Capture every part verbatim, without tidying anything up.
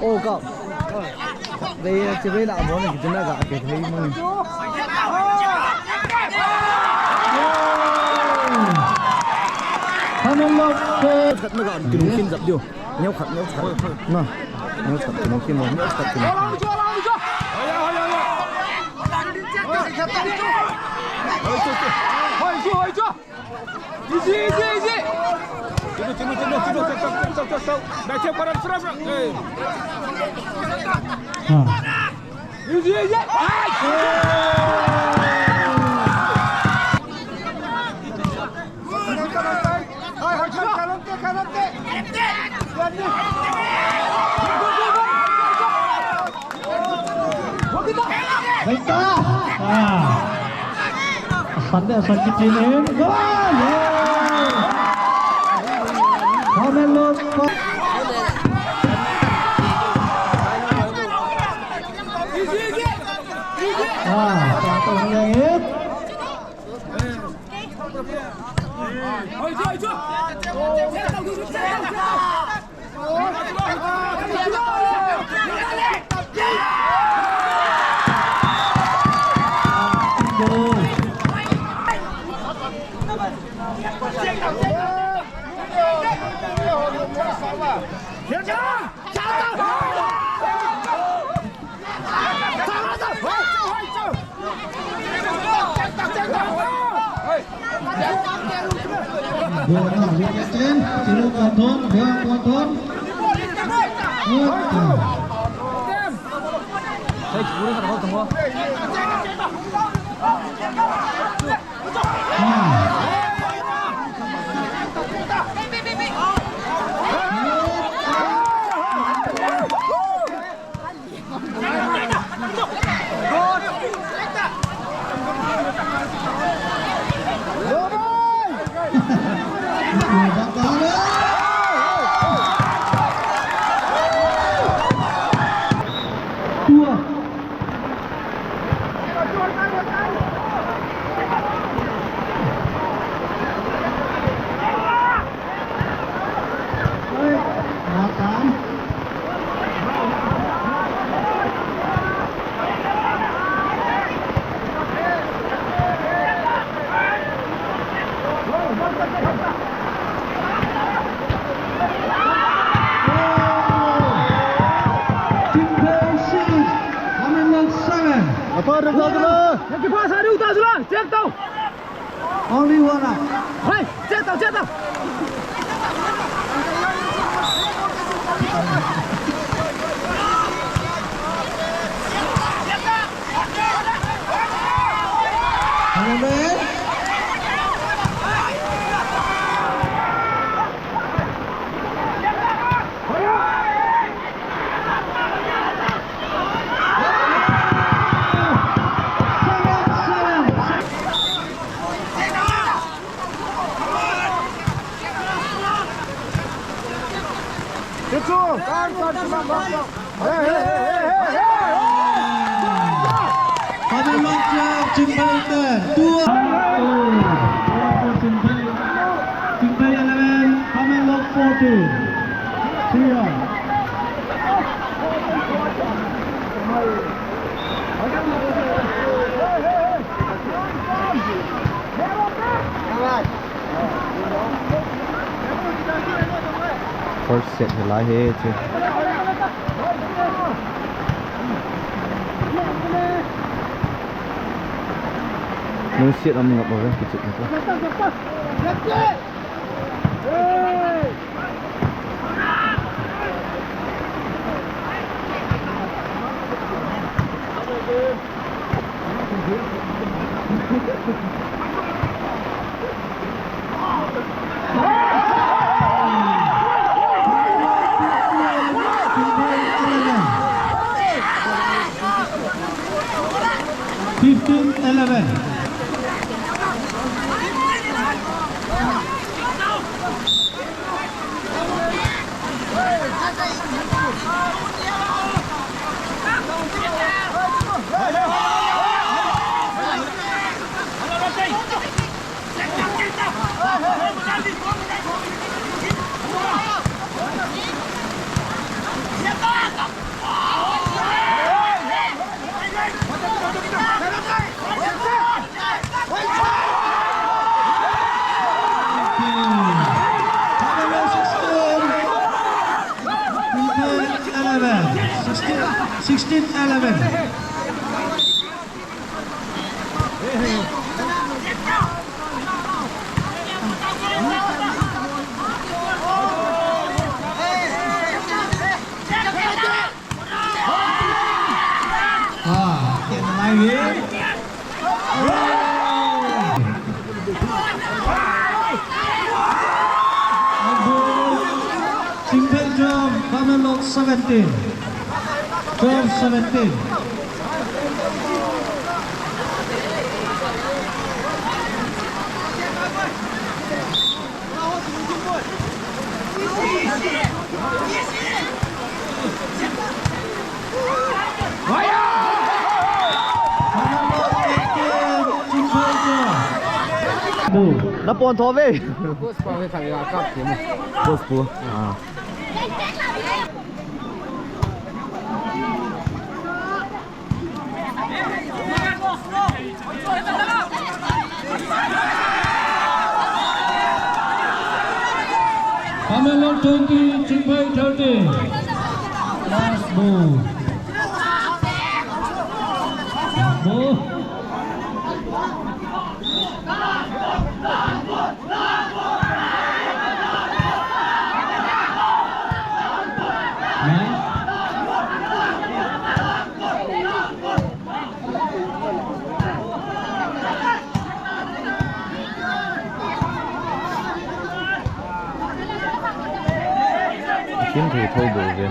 Oh, God. Vei, chibai lah bol na kitin na ga ke thei mang. Khat na ga kin kin jap diu. Neo khat, neo khat. Na. Neo khat, neo kin, neo khat, neo kin. Hoi, hoi, hoi. Easy, easy, easy. Tino, Tino, Tino, Tino, tau, tau, tau, tau, tau. Back here, para, para, para. Hey. Ah. Easy, easy. Hey. Hey, hey, hey, hey. Baita! Ah. Asan de, asan kiti nin. Goal! Yeah! Pamelo. Ah, patong langit. Only one out. Hoi, check out, check out. Pamelo Chingphei ten, two. Chingphei eleven, Pamelo fourteen. Three all. First set hi lai hi chu. Nung set um ngap ave kichep na chu. Fifteen eleven. Sixteen eleven. Ah, kena mai. Chingphei twelve, Tamenglong seventeen. Twelve seventeen. Na pon tho ve. Post pa ve khat la kap ti mo. Post pu. Ah. Tamenglong twenty, Chingphei thirty. Last ball. Last ball. Kim thei thou bou ve.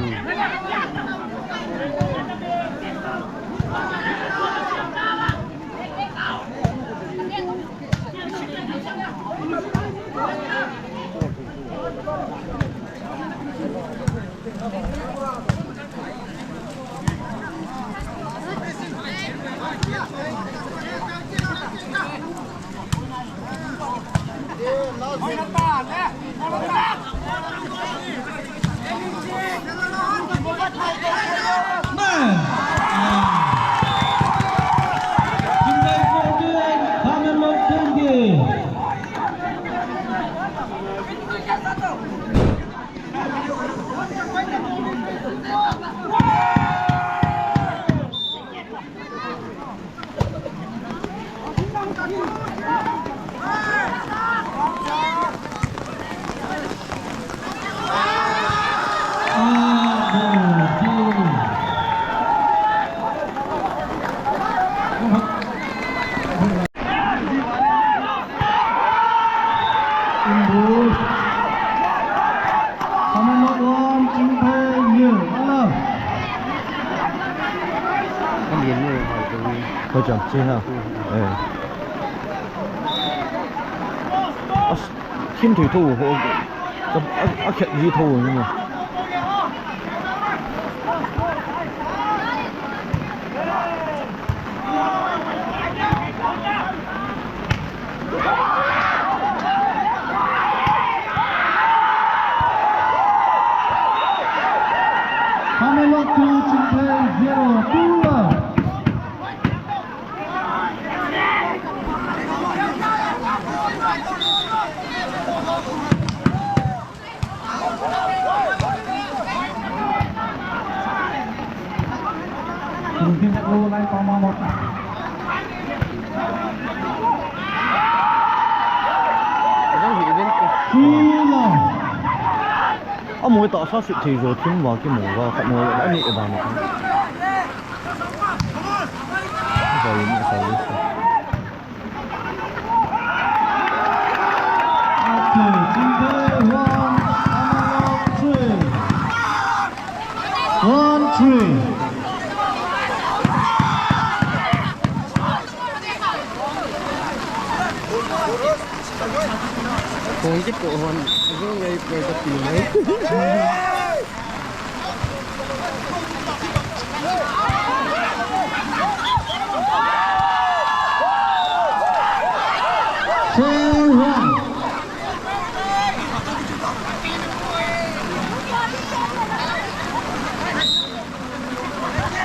Hoi chang, chi ha. Eh. As, kim thei thou ho. A, a, a khet ji thou ni. Tamenglong two, Chingphei zero, two love. Amo ta sa sit thei jo thim va ki mo va khat mo ani e ba mo. Sorry, sorry. One three. Kong kipoh hon. Kong ngai koi ka pi ngai.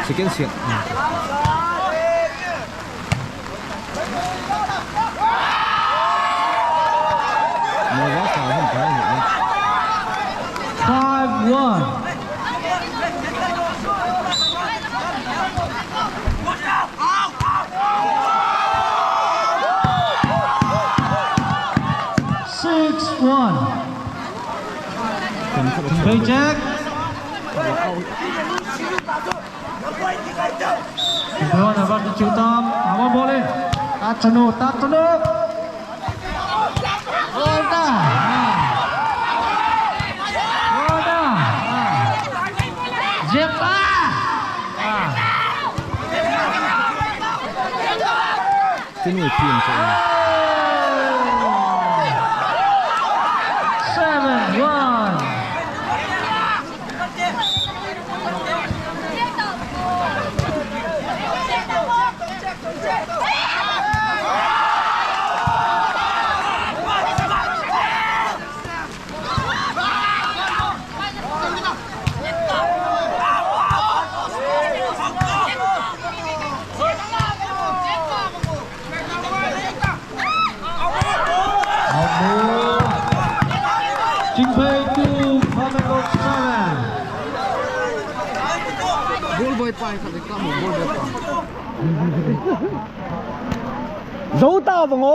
Second set. Five one. Paycheck. Kibon a bat chu tam, a ball in. Tachanu, Tachanu. Order. Order. Jepa. Tunu team chu. Seven one. Chingphei two, Tamenglong seven. Ball boy pa, ball boy pa. Zo ta bang o.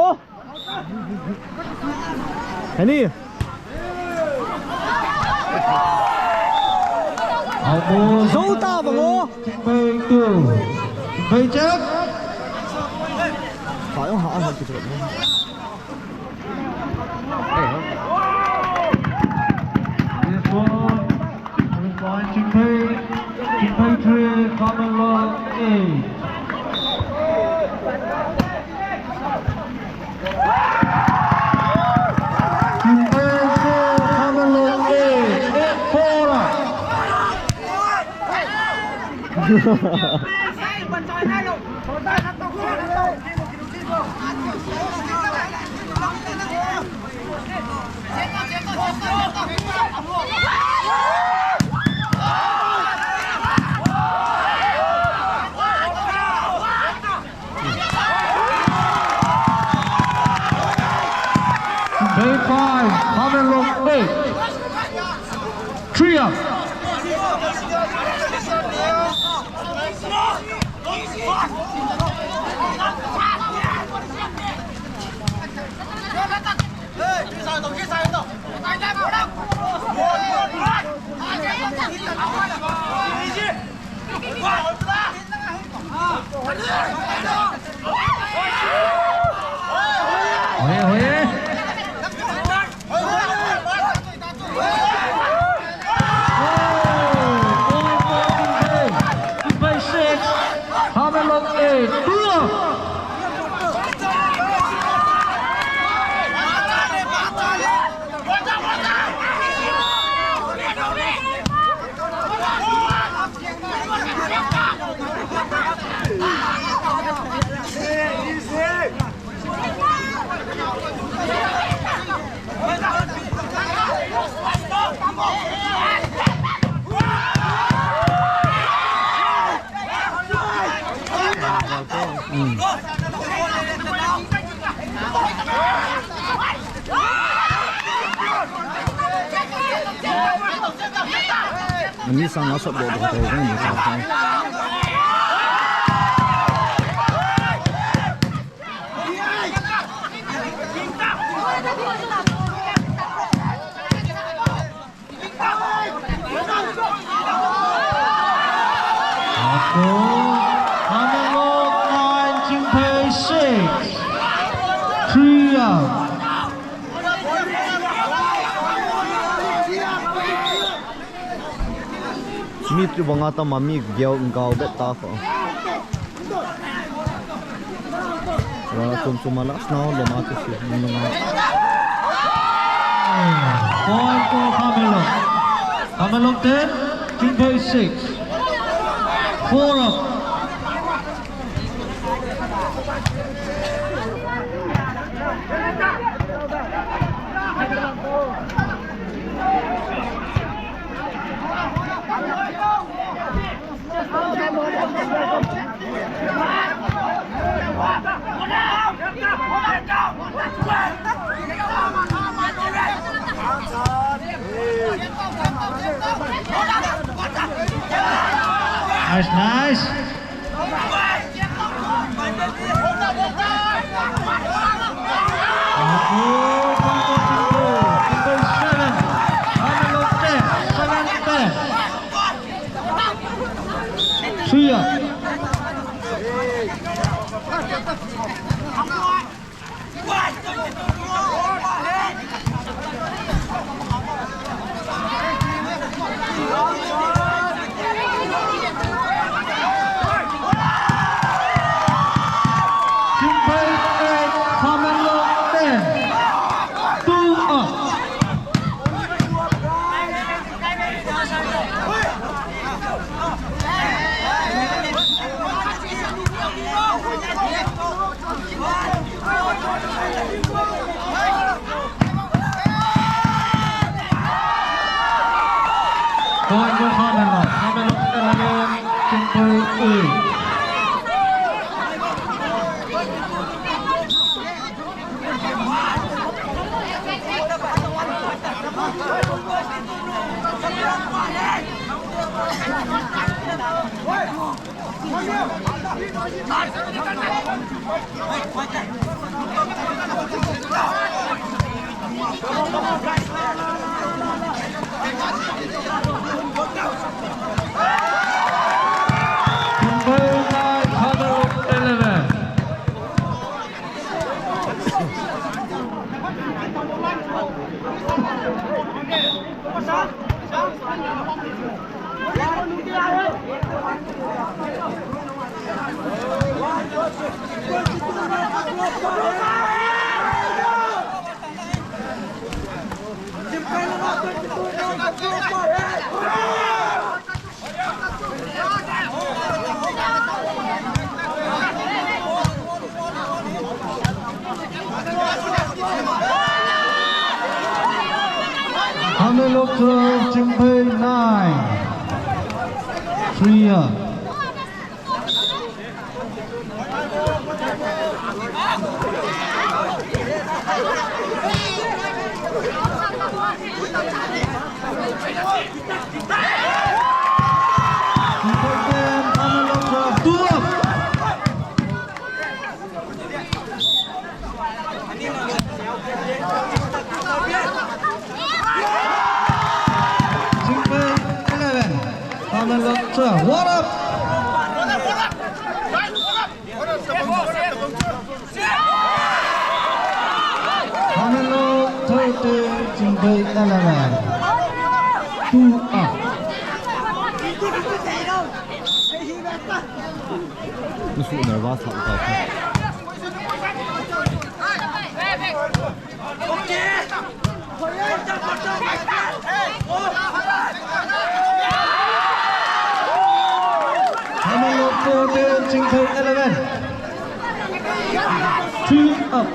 Heni. Zo ta bang o. Chingphei two. Chingphei check. Ha, ha, ha, ha. This one, point Chingphei, Chingphei three, Tamenglong eight. Chingphei four, Tamenglong eight, eight four. Bay five, Tamenglong eight. Three up. Hoye, hoye. Chingphei six, Tamenglong eight, two. Ani sang a sot doh doh thei jeng ni ta. Tamenglong nine, Chingphei six. Three out. Mi chu banga tama mi gel gao bet ta ko. Ra chom chom a last now lo ma te si, ni lo ma. Point for Tamenglong. Tamenglong ten, Chingphei six. Four up. Nice, nice. Point for Khamelok. Khamelok eleven, Chingphei eight. Khamelok eleven. Khamelok twelve, Chingphei nine. Three up. Chingphei eleven. Khamelok twelve. What up? Khamelok thirteen, Chingphei eleven. Two up. Ni su nervous lou ta. Khamelok fourteen, Chingphei eleven. Two up.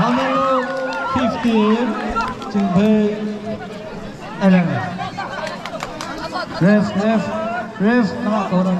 Khamelok fifteen, Chingphei eleven. Ref, ref, ref, na ko na.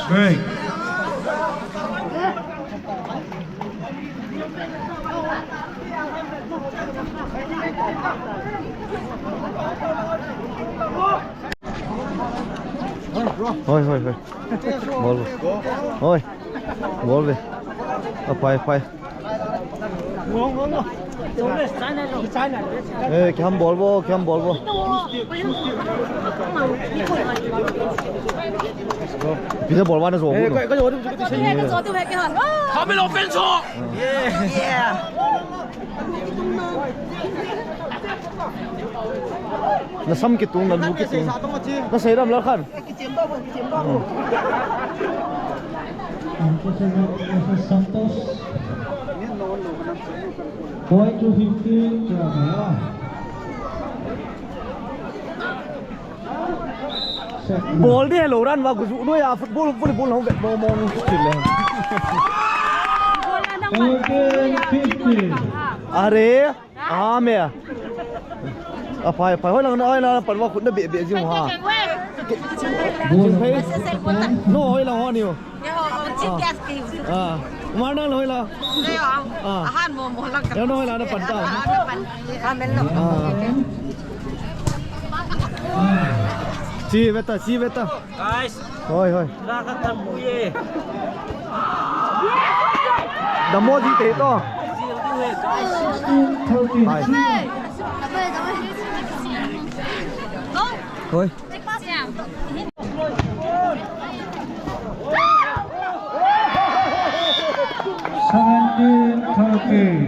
Break. Hoi, hoi, hoi. Bol. Hoi. Bol ve. A, phai, phai. Eh, kiham bol vo, kiham bol vo. Pina bol va na jo vo. Khamelok fans ho. Yeah. Na sam kitung, na lu kitung. Na sei ram la khan. Santos. Point to fifteen, Bol de lo ran va guju no ya, football, volleyball hong vet mo mo nu kit le. Point fifteen. Are. A me. A phai, phai, hoi lang na, hoi lang pan va khut na be be jing ha. Jing phai. No, hoi lang ho ni o. A. Mar nang hoi lang. A. Ahan mo mo lang. Ya no hoi lang na pan ta. Amen lo. A. Chi ve ta, chi ve ta. Guys. Hoi, hoi. Damo ji te to. Hi. Oi. Seventeen thirteen.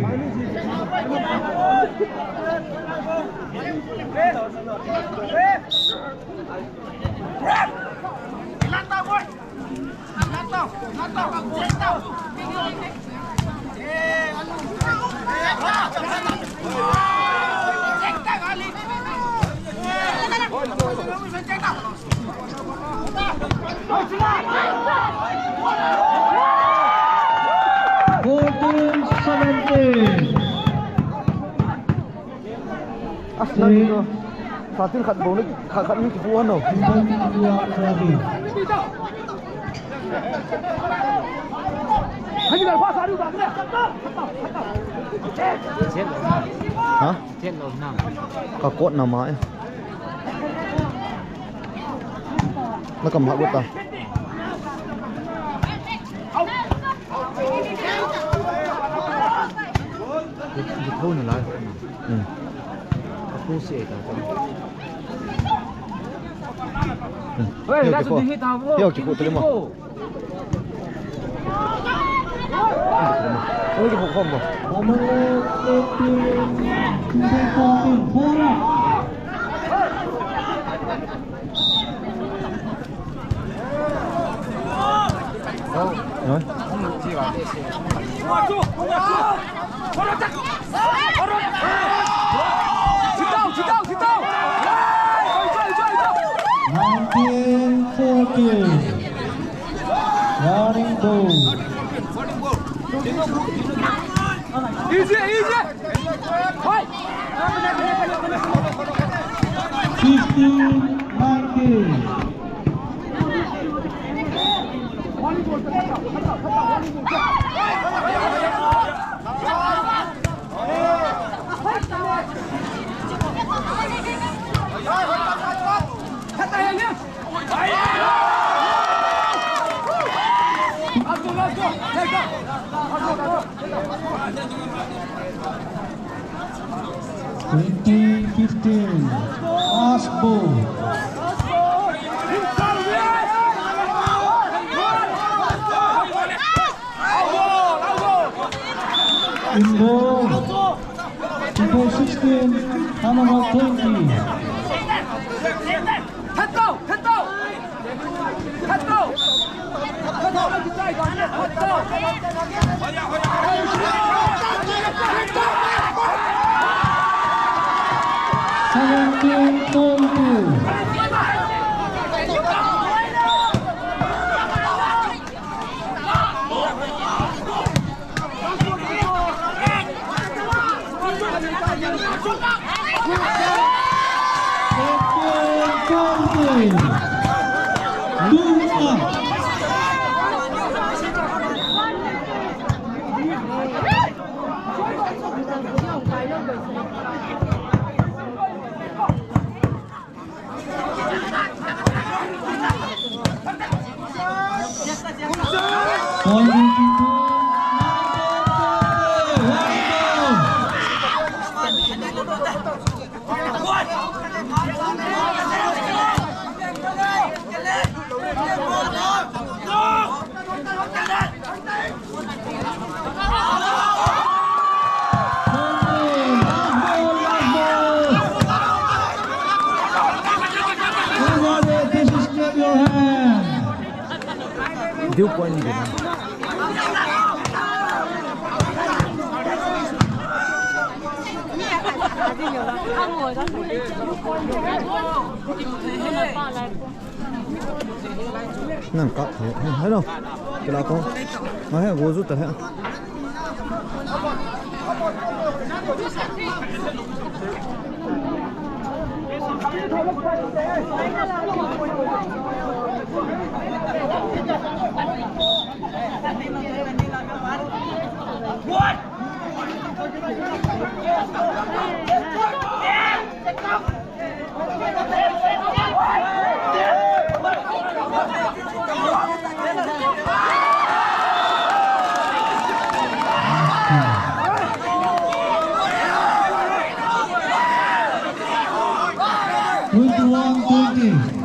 Fourteen seventeen. As na dito. Sa atin khat bou ni, khat, khat ni kipu ano. Ha? Ka kot na ma e. Na kam ha gut ta. Di, di thou na lai. Hmm. Ka pu si ai ta ta. Hmm. Oi, la su di hi ta bo. Yo, ki ko tele mo. Oi, ki ko ko mo. Rồi. Nineteen forty. Running ball. Easy, easy. Fifteen nineteen. Twenty fifteen, Asbo. Indo, Indo sixteen, Hanover twenty. Seventeen twenty. Dew point ni na. Nang kap he. Hello. Kila ko. Ma he go zu ta he. What? Twenty-two,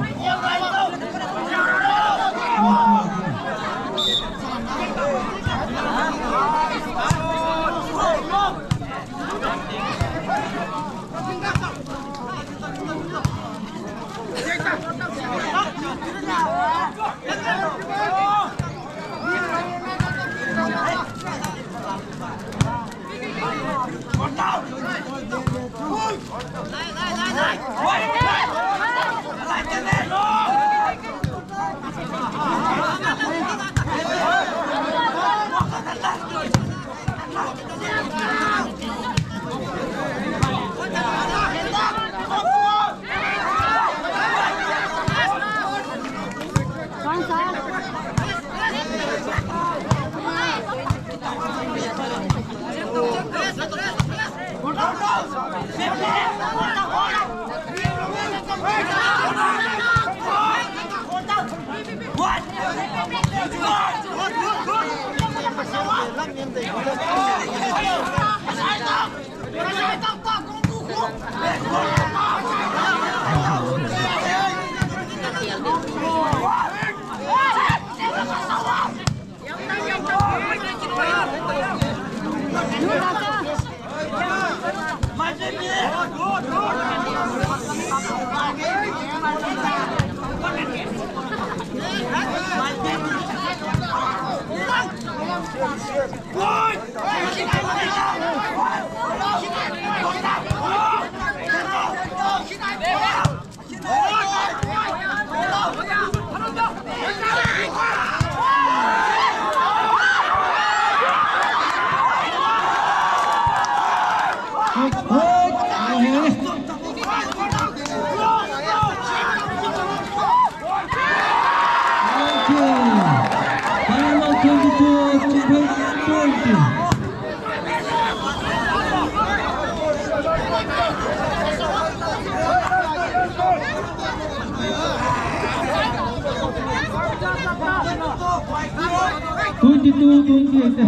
twenty-eight.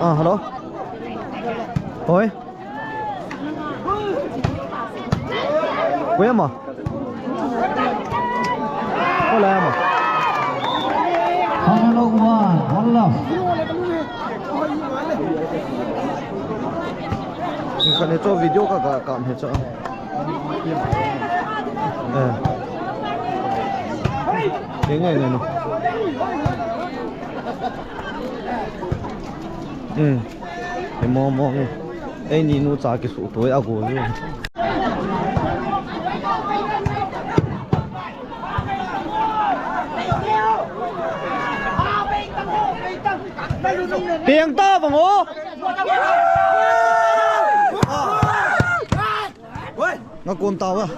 Ah, hello. Hoi. Kuya mo? Wala mo. Hello, one, one love. Ni kane cho video ka, ka, kam he cho. Eh. Ke ngai ngai no. Hmm. He mo mo nge. Eini nu cha kisuh toi a go jo. Peng ta bang o. Nga kon ta wa.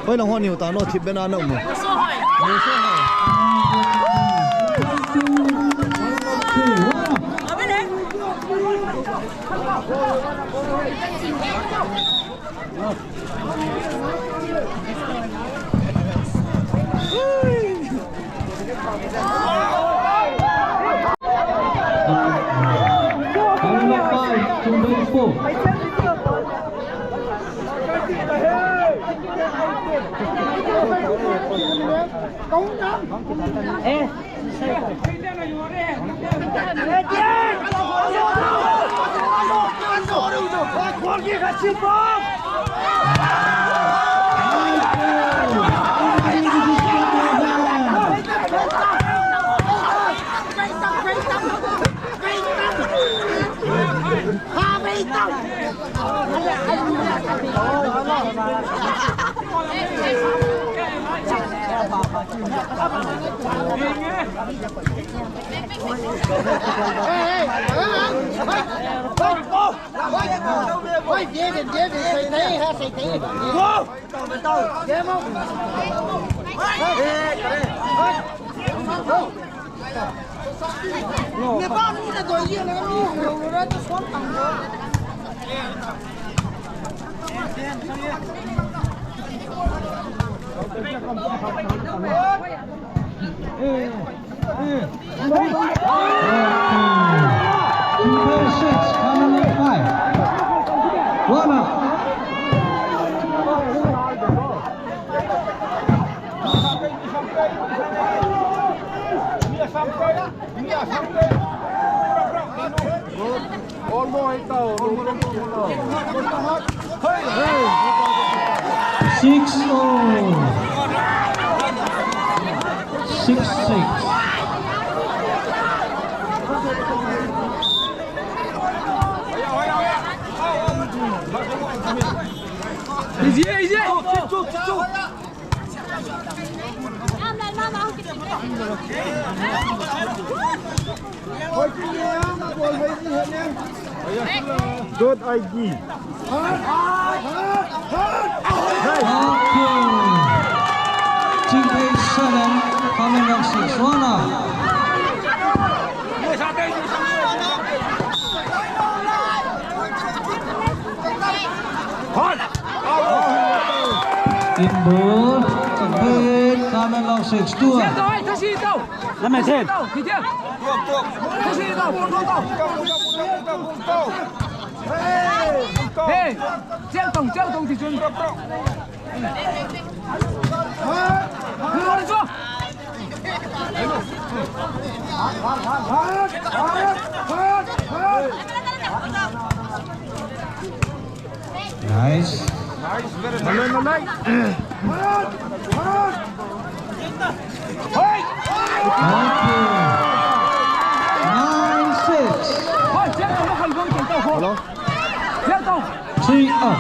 Hoi lang ho niu ta no thip bena no mo. Mo so hai. Mo so hai. Eh. Number six, Cameron five. One up. Six all. Six six. Easy, easy. Good idea. Okay. Chingthei seven, Khamenlok six, one up. Inbur, Chingthei, Khamenlok six, two. Lamen ten. Hey, chel tong, chel tong ti chun. Nice. Nice, very nice. Malay, malay. Okay. Nine six. Hello? Three up.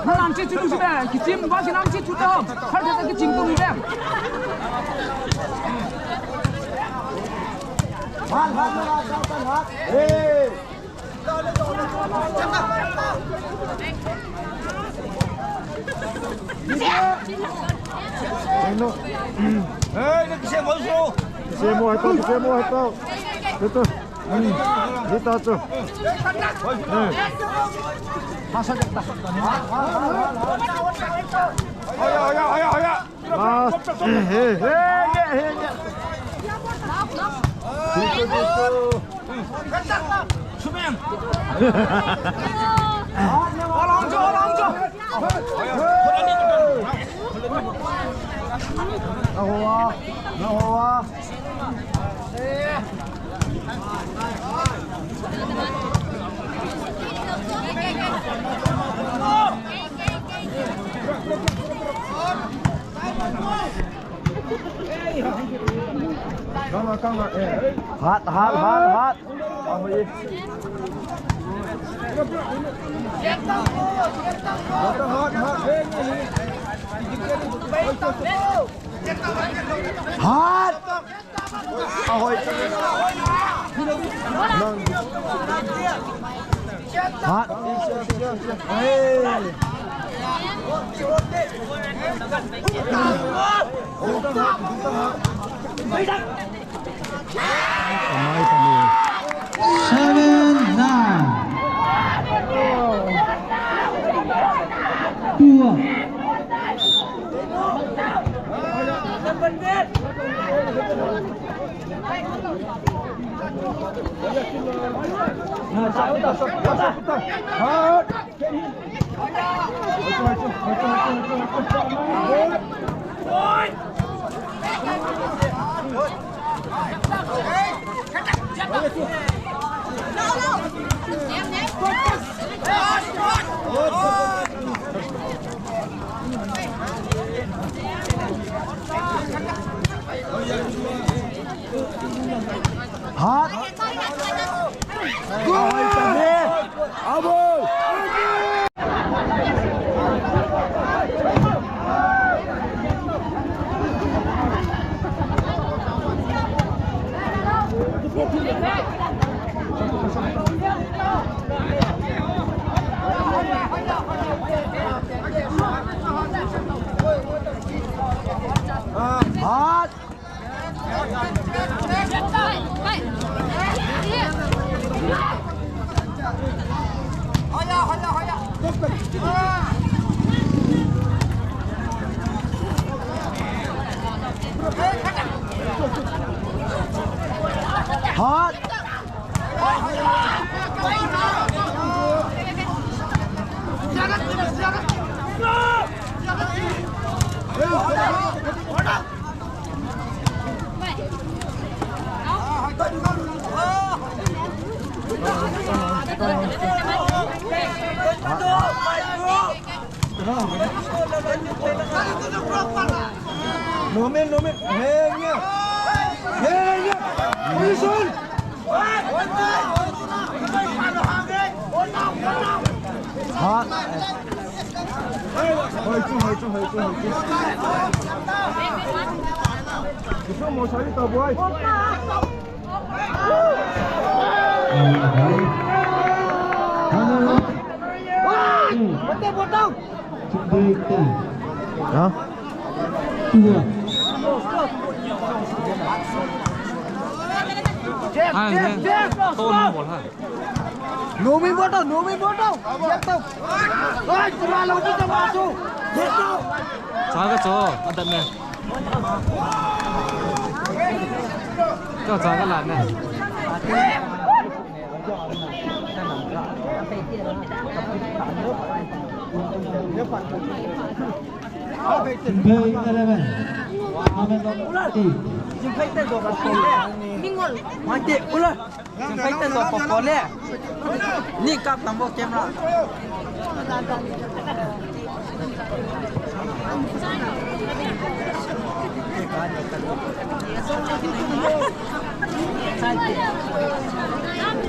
Nang chi chu chu ba, kichim ba, nang chi chu ta. Har ta kichim tu ba. Hey. Hey, na kisem mo, so. Kisem mo, ito, kisem mo, ito. Ito. Hmm. Ito, ito. Eh. Masa kita. Hoya, hoya, hoya, hoya. Mas. Eh, eh, eh, eh, eh. Dito, dito. Nahoa. Nahoa. Hat, hat, hat, hat. Hat. Ahoy. Nang. Hat. Hey. Seven nine. Two. Hat. Hot. Nomin, Nomin. Heng ya. Heng ya. Position. Ha. Hoi chu, hoi chu, hoi chu, hoi chu. Kisu mo sari ta boy. Ha? Hai, hai. To ni bol hai. Nomin bol to, Nomin bol to. Ai, tira lo, tira lo. Cha ka cho, adat me. Cho cha ka la me. Eleven. Mingol. Mate, ula. Jingphai ten do pokole. Ni kap tam bo camera.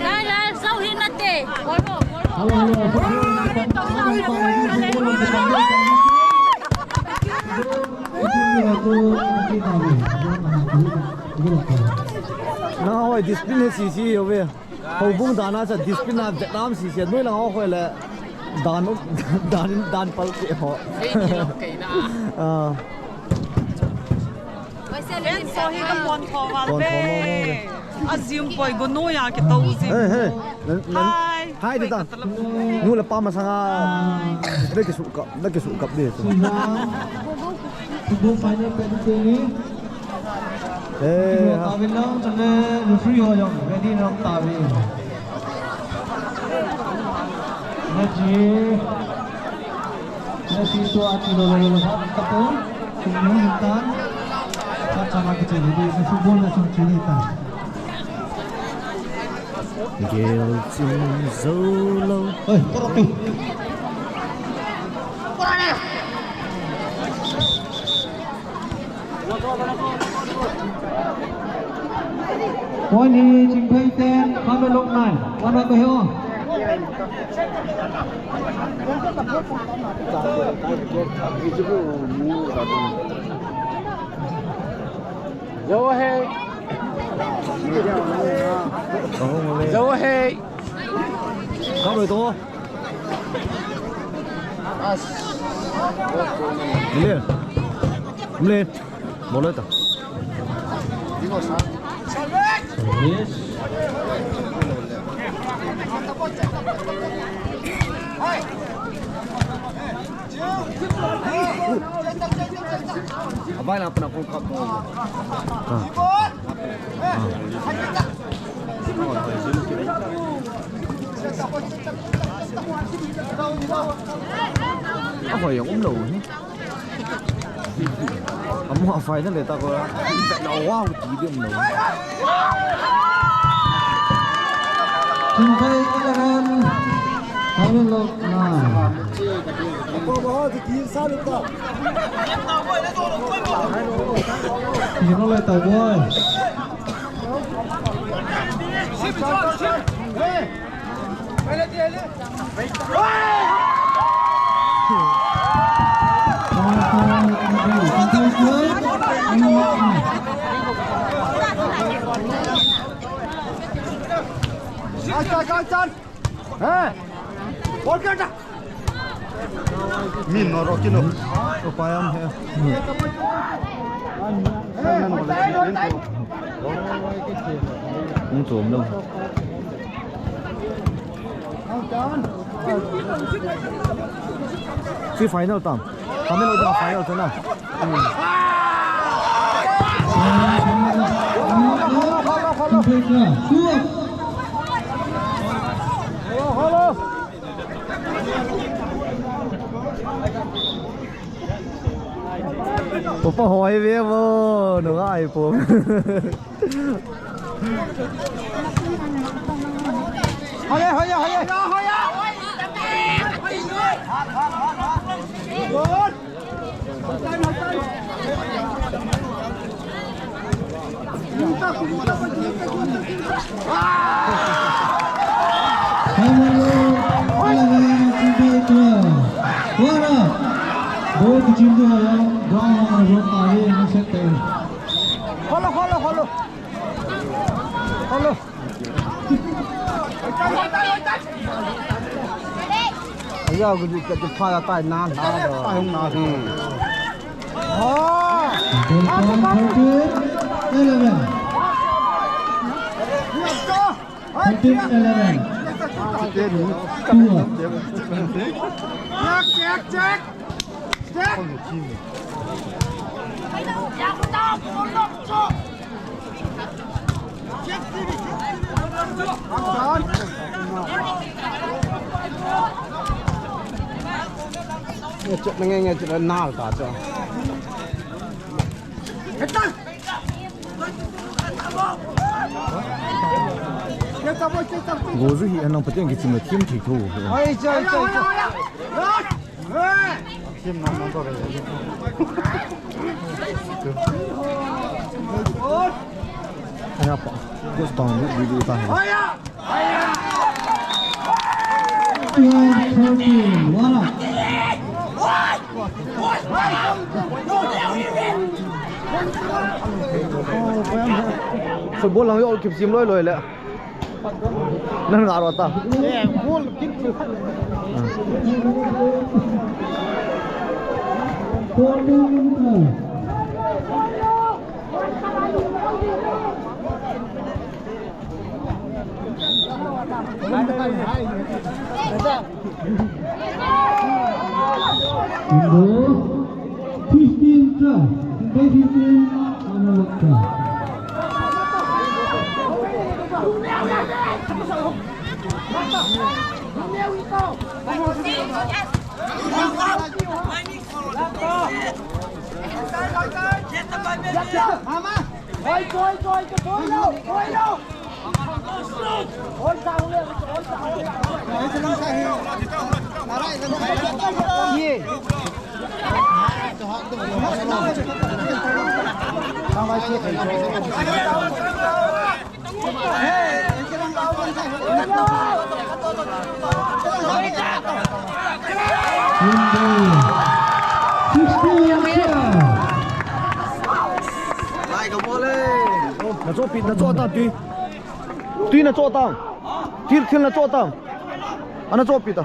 Lai, lai, sau hi nate. Hello, hello. Na hoi discipline si si yo ve. Houbung dan a cha discipline a Vietnam si si noi lang ho khoi le dan dan dan pal ke ho. Ei, kilo kei na. Ah. Ken so hi ka pon tho val ve. Pon tho mo mo ve. A zim poi go no ya ke to zim. Hey, hey. Hai. Hai, hai, de ta. Nu le pa masanga. Na kisu kap, na kisu kap de. Football final pe de ni. Eh, ha. Tawin lang, chule referee ho jong ready na tawin. Naji. Naji to ati lo lo lo. Tapo. Kum ni tan. Sa chama kiche ready. Football na sung chini tan. Gel chung zo lo. Oi, toro tu. Point hi Chingphei ten, Khamelok nine. One out to hill. Zo hei. Zo hei. Kap loi to. Mle. Mle. Bol loi ta. Yes. Abai na apna kon kap. Ah. Ah. Ahoi jong um lou hi. Amu a final le ta ko. Na wow ti di um lou. Chingphei eleven. Khamelok nine. Ko ba ho ti ti sa le ta. You know, like that boy. Min no ro kino. Upayam he. Hung chom lou. Chi final tam. Kami lo da final tu na. Hello, hello. Papa hoi ve vo, nungai po. Hoi, hoi, hoi. Good. Hello, hello, hello. Hello, hello, hello. Hello. Aya, good, good, good, fire, fire, na, na, na. Hmm. Oh! Eleven. Thirteen eleven. Two. Check, check, check. Check. Nge chut na nge, nge chut na nal ta chu. Gozu hi anang pateng kichim le thim thei tho. Oi, choi, choi, choi. Aya pa, coach tong bu bu ta. Thirteen, one up. Football lang yo kip sim loi loi le. Nan nga ro ta. Eh, goal kick. Number fifteen, number fifteen, Analoka. Na chopi, na chota tui. Tui na chota. Thil, thil na chota. Ana chopi ta.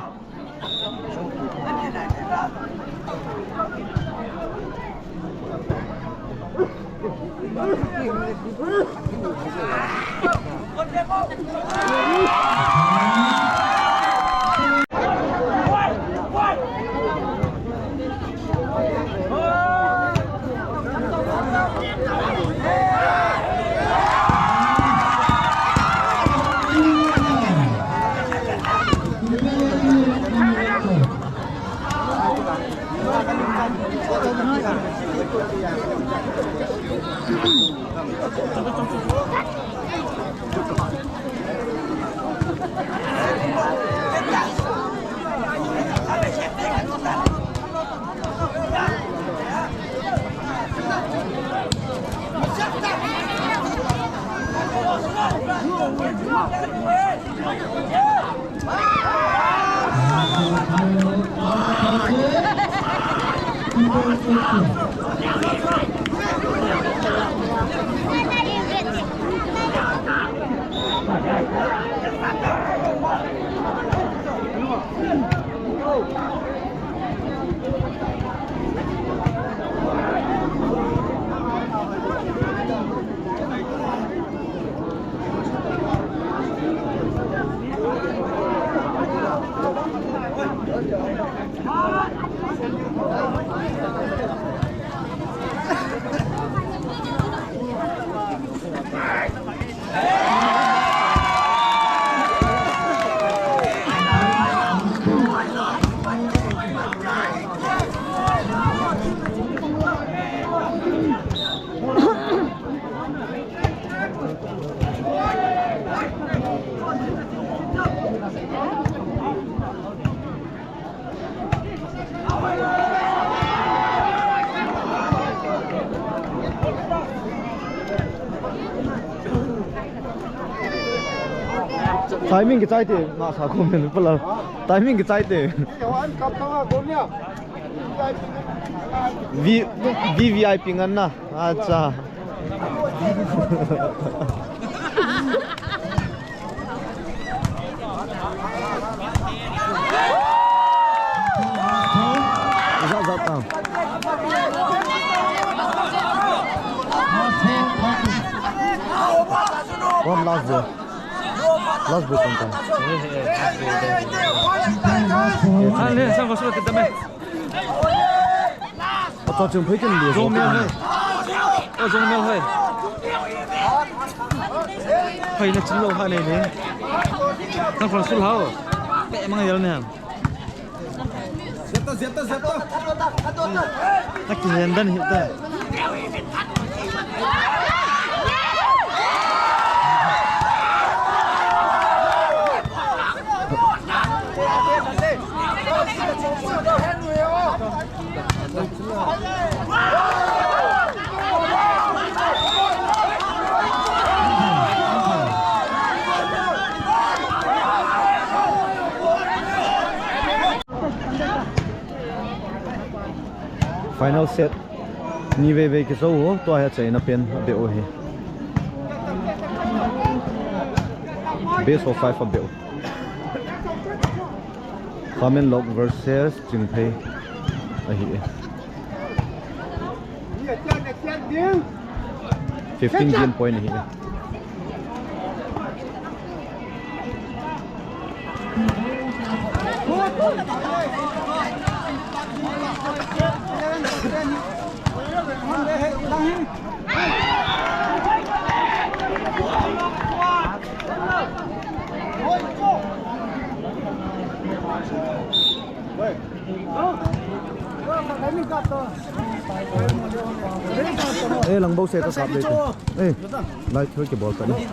Timing kichai te, nga sa ko men pala. Timing kichai te. V, V V I P ngan na. Acha. Za, za ta. One last ball. Last ball kon ta. Ale, sang ko sulat kita me. Acha, chung phei kin li. Jong mel hai. O, jong mel hai. Hai na chin lo ha nei le. Sang kon sul hao. Pe mang yel ne. Zeta, zeta, zeta. Aki hen dan hi ta. Final set. Ni vei vei kijou u, tua hi achaina pen abeh u hi. Best of five abeh u. Khamenlok versus Chingphei ahi e. Fifteen game point ahi e. Eh, lang bou se ka kap de. Eh, light thoi ke bol ta ni.